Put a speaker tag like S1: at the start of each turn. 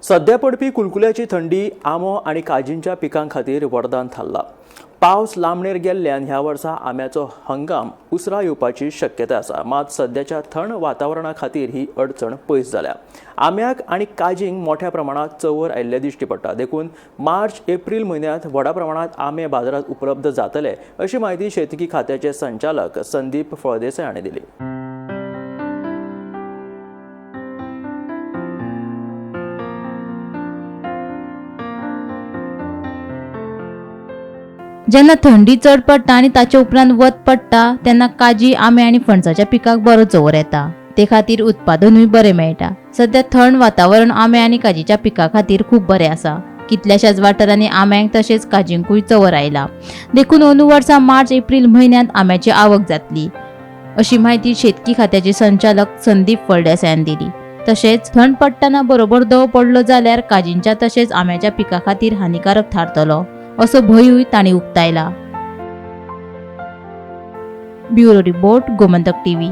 S1: सध्या पडपी कुलकुल्याची थंडी आंबो आनी काजींच्या पिकां खातीर वरदान थारला. पावस लांबणेर गेल्ल्यान ह्या वर्सा आंब्याचो हंगाम उसरा येवपाची शक्यता आसा. मात सद्याच्या थंड वातावरणा खातीर ही अडचण पयस जाल्या. आंब्याक आनी काजींक मोठ्या प्रमाणांत चंवर आयिल्ले दिश्टी पडटा. देखून मार्च एप्रील म्हयन्यांत व्हडा प्रमाणांत आंबे बाजारांत उपलब्ध जातले अशी म्हायती शेतकी खात्याचे संचालक संदीप फळदेसाय हांणी दिली.
S2: जेन्ना थंडी चड पडटा आनी ताचे उपरांत वत पडटा तेन्ना काजी, आंबे आनी फणसाच्या पिकाक बरो चंवर येता. ते खातीर उत्पादनूय बरें मेळटा. सद्या थंड वातावरण आंबे आनी काजीच्या पिका खातीर खूब बरें आसा. कितल्याशाच वाठारांनी आंब्यांक तशेंच काजींकूय चंवर आयला. देखून अंदू वर्सा मार्च एप्रील म्हयन्यांत आंब्याची आवक जातली अशी म्हायती शेतकी खात्याचे संचालक संदीप फळदेसायान दिली. तशेंच थंड पडटना बरोबर दव पडलो जाल्यार काजींच्या तशेंच आंब्याच्या पिका खातीर हानिकारक थारतलो असो भंयूय तांणी उक्तायला. Bureau report, Gomantak TV.